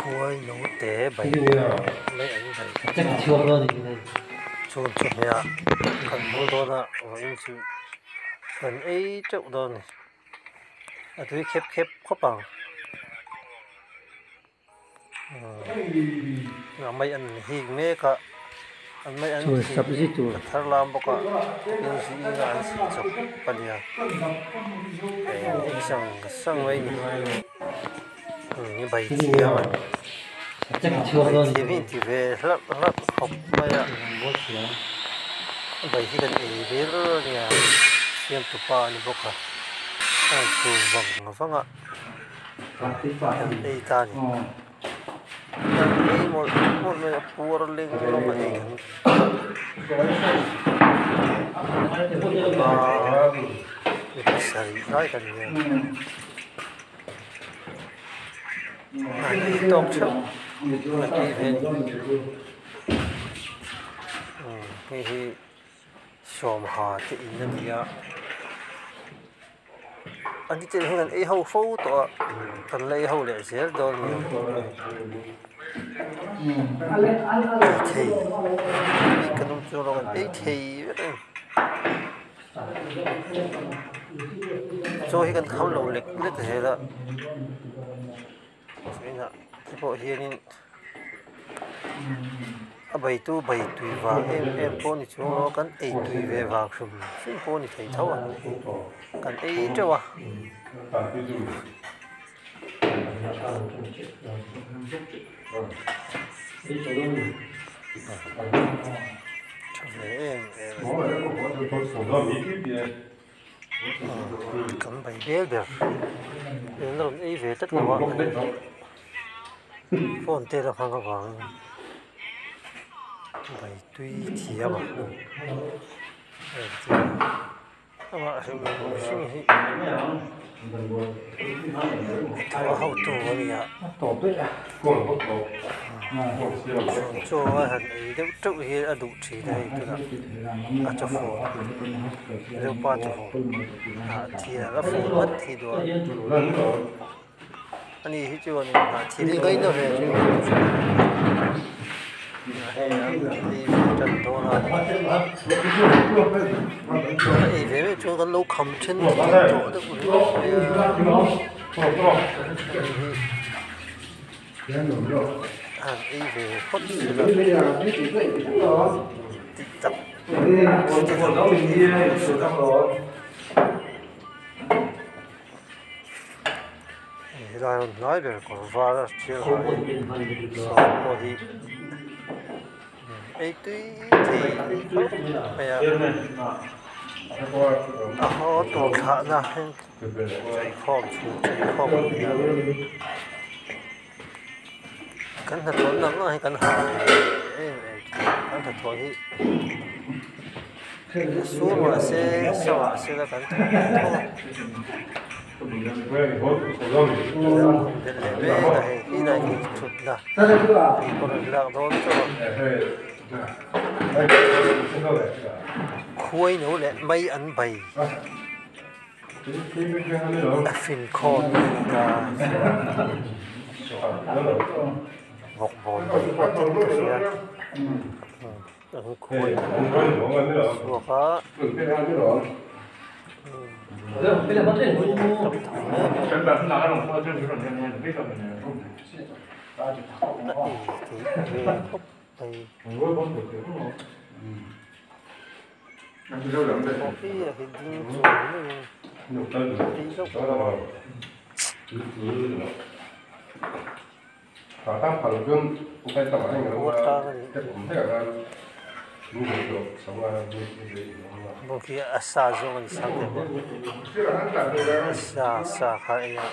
Khuai note bai mai an bai chhun chawhmeh ah kan hmang dawn a vawiin chu kan ei teuh dawn a ni a tui khep khep khawp ang a mai an hik mek a an mai an hik a thar lam bawk a tin zingah an sih chawp a nia hei an hik sang sang mai a ni bai thiam an bai thiam hi inti ve hlauh hlauh khawp mai a bai hi kan ei ber a nia siamtu pa a ni bawk a a chhum vang vang a. Kan ei ta a ni. Kan ei mawlh mawlh mai a puar leng lawng a ei kan mi pasarih lai kan nia. An ei tawk theuh an ei ve a ni. Hei hi sawmha te in a ni a. An ti tel hian an ei ho fo tawh a kan la ei ho leh zel dawn a ni ei thei kan awm chuan erawh kan ei thei vek a ni chaw hi kan kham lo lek lek zel a China te pawh hianin a beitu bei tui vang em em pawh ni chung lo kan ei tui ve vang hrim hrim pawh ni thei tho a kan ei teuh a. Tha ve em em a ni. Kan bei vel ber in a rawn ei ve tlat lo a phone te la hmang avangin bei tui thiam a amah hrim hrim hi a hotu a nia chaw a han ei deuh teuh hi a duh thin a hei tunah a chaw fur deuh pa chaw fur ah thil a fur vat hi duh a ani hi chuan ah thil hi ngaina ve hei an ei ve tan dawn a a ei ve meuh chuan kan lo kham then tawh deuh ringawt mai a hei hi. Han ei ve phawt ila tih tak helai hmun hnai ber kawr var a thil ha hi sawn pawh hi ei tui thei khawp mai a a haw tur thlahna Cheikhawm chhun cheikhawm an ni a kan hnathawh na ang hi kan ha em em kan hnathawh hi sur mahse sa mahse la kan thawk tho a belh leh mek a hei inah hi thutna tui pawh rawn lak dawn chauh a khuai no leh mai an bai. A finkhawm hi a ni ta bawk bawl mai pawh ten ka hria an khawi chhuak a tam tham em em a ei theih ve khawp mai. Khi a sa zawng a ni sang deuh a a sa sa kha eng a.